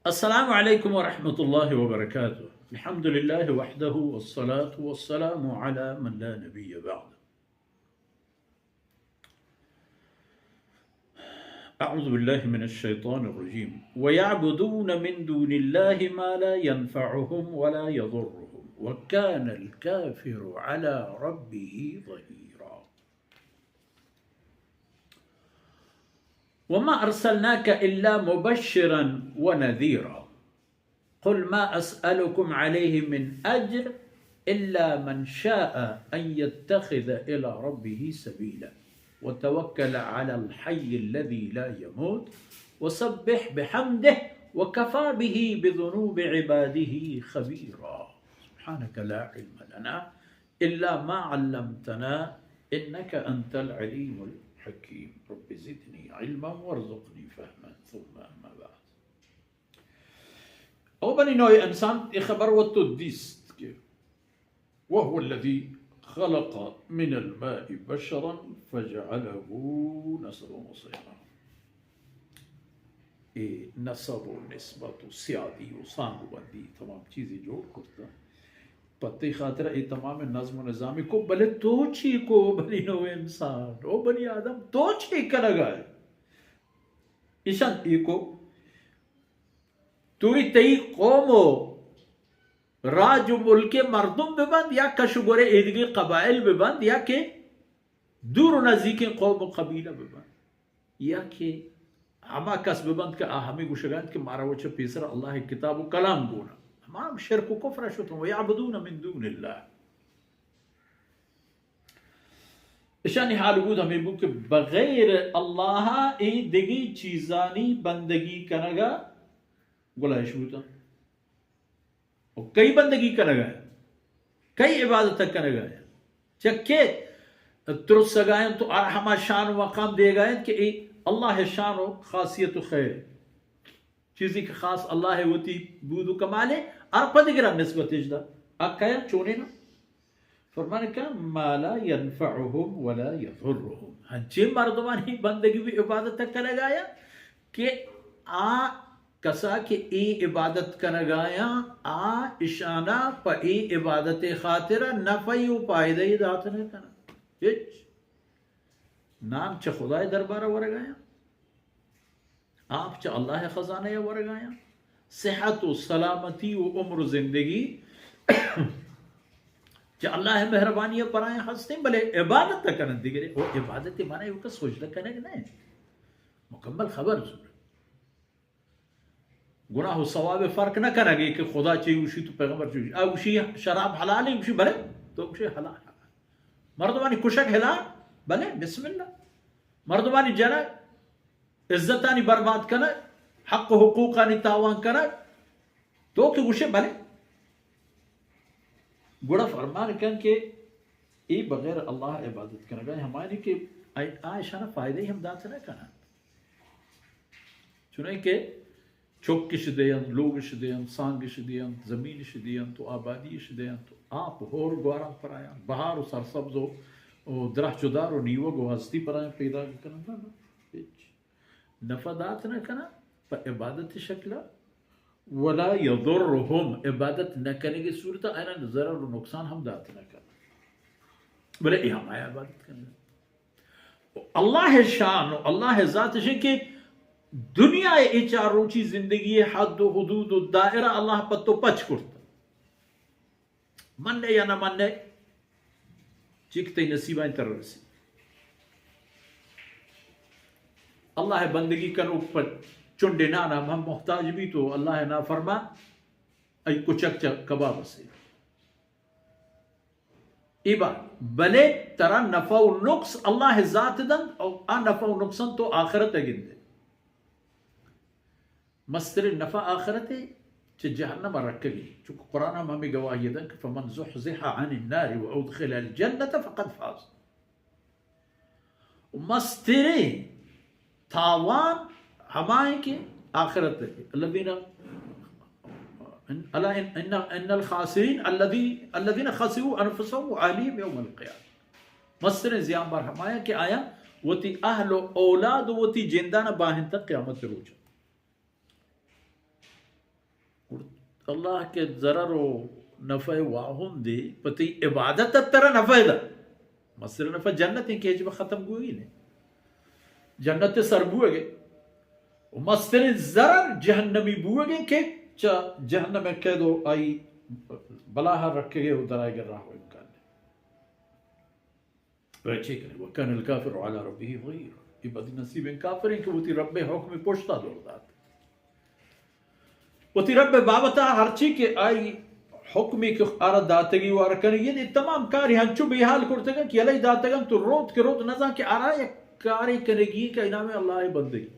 السلام عليكم ورحمة الله وبركاته. الحمد لله وحده والصلاة والسلام على من لا نبي بعده. أعوذ بالله من الشيطان الرجيم. ويعبدون من دون الله ما لا ينفعهم ولا يضرهم وكان الكافر على ربه ظهيرا. وما أرسلناك إلا مبشرا ونذيرا. قل ما أسألكم عليه من أجر إلا من شاء أن يتخذ إلى ربه سبيلا. وتوكل على الحي الذي لا يموت وسبح بحمده وكفى به بذنوب عباده خبيرا. سبحانك لا علم لنا إلا ما علمتنا إنك أنت العليم الحكيم. رب زدني علما وارزقني فهما. ثم أما بعد. او بنی نوع انسان، اے خبر وت تو دیست کہ وهو الذي خلق من الماء بشرا فجعله نسبا وصهرا. اے نسب و نسبت و سیادی و سانگ و بندی تمام چیزی جوڑ کرتا. پہ تئی خاطر اے تمام نظم و نظامی کو، بلے تو چی کو بنی نوع انسان، او بنی آدم، تو چی کنگا ئے؟ ایشان اے کو، توری تئی قوم و راج و ملک مردم ببند یا کش و گور ایدگی قبائل ببند یا کہ دور و نزیکیں قوم و قبیلہ ببند یا کہ ہما کس ببند کہ آ ہمے گوشگا انت کہ مارا وچ پیسر اللہ کتاب و کلام گونا، ہما ہم شرک و کفر شتن. ويعبدون من دون الله. اشانی حال بود ہمے بود کہ بغیر اللہ اے دگی چیزانی بندگی کنگا گلائش بوتن. و کئی بندگی کنگا ئے؟ کئی عبادت کنگا ئے؟ چہ کئے ترسگا انت و آ ہما شان و مقام دیگا انت کہ اے اللہ شان و خاصیت و خیر. چیزی کہ خاص اللہ وتی بود و کمالے، ہر پہ دگران نسبتش دا. آ کئے چونیں نا؟ فرمان کہ ما لا ينفعهم ولا يضرهم. ہنچیں مردمانی بندگی و عبادت کنگا ئے کہ آ کسا کہ اے عبادت کنگایاں، آ اشانا پہ اے عبادت خاطر نفعی و فائدہ دات نہ کنن. ہچ. نام چہ خدای دربار ورگایاں، آپ چہ اللہ خزانہ ورگایاں، صحت و سلامتی و عمر و زندگی چہ اللہ مہربانی پرایاں ہستیں، بلے عبادت کنن دگرے. او عبادت معنی او کہ سجدہ کنگ نہ، مکمل خبر زور. گناہ و ثواب فرق نہ کنگ ء کہ خدا چے گوشی تو پیغمبر چے گوشی. آ گوشی شراب حلال ہے، گوشی بلے، تو گوشی حلال. مردمانی کشگ حلال، بلے، بسم اللہ. مردمانی جنگ، عزتانی برباد کنگ، حق و حقوقانی تاوان کنگ، تو کہ گوشے بلے. گڑا فرمان کن کہ اے بغیر اللہ عبادت کنگا ہمانی کہ آ، آ اشانا فائدہ ہم دات نہ کنن. چونیں کہ چکش دینت، لوگش دینت، سانگش دینت، زمینش دینت و آبادیش دینت، آپ ہور گواران پرایان، بہار و سرسبز و، و درہ چدار و نیوگ و ہستی پرایان پیدا کنن. نہ، نہ. ہچ. نفع دات نہ کنن پہ عبادت شکلا، ولا یضرهم، عبادت نہ کنگی صورت آیان ضرر و نقصان ہم دات نہ کنن. بلے اے ہمایا عبادت کنن. اللہ شان و اللہ ذات شے کہ دنیا اے چار روچی زندگی حد و حدود و دائرہ اللہ پہ تو پچ کرتا. من یا نہ من، چیک تئی نصیباں تر رسی. اللہ بندگی کنوک پہ چنڈے نان ہم محتاج بی تو اللہ نافرمان، ای کچک چہ کباب سے. اے بات، بلے ترا نفع و نقص اللہ ذات دنت، او آ نفع و نقصان تو آخرت گندے. مستریں نفع آخرت چہ جہنم رکگی، چونکہ قرآن ہم ہمیں گواہی دن کہ فمن زحزح عن النار وادخل الجنة فقد فاز. مستریں تاوان ہمائیں کہ آخرت ہے. الذين، الا ان، ان، ان الخاسرين الذي، الذين خسروا انفسهم واهليهم يوم القيامة. مستریں زیان بار ہمائیں کہ آیا وتی اہل و اولاد و وتی جندان باہنتہ قیامت روچ. اللہ کہ ضرر و نفع واہندے پہ تئی عبادت ات ترا نفع دا۔ مستر نفع جنت ہیں کہ ہچ ختم گوئی نے۔ جنت سر بوگے۔ و مستر ضرر جہنمی بوگے کہ چا جہنم قید و آئی بلاہ رکھگے و درائے گر راہ و امکان نے۔ رچے کنے، وکان الکافر علی ربه ظهیرا۔ یہ بدنصیب ہیں کافر ہیں کہ وتی رب حکم پشتا دور دات۔ وتی رب بابتا ہرچی کہ آئی حکمی کہ آرا داتگی وار کنے، یہ دی تمام کاری ہنچو بے حال کرتگن کہ علی داتگن تو روت کہ روت نزان کہ آرا یک کاری کنگی کہ نام اللہ بندگی۔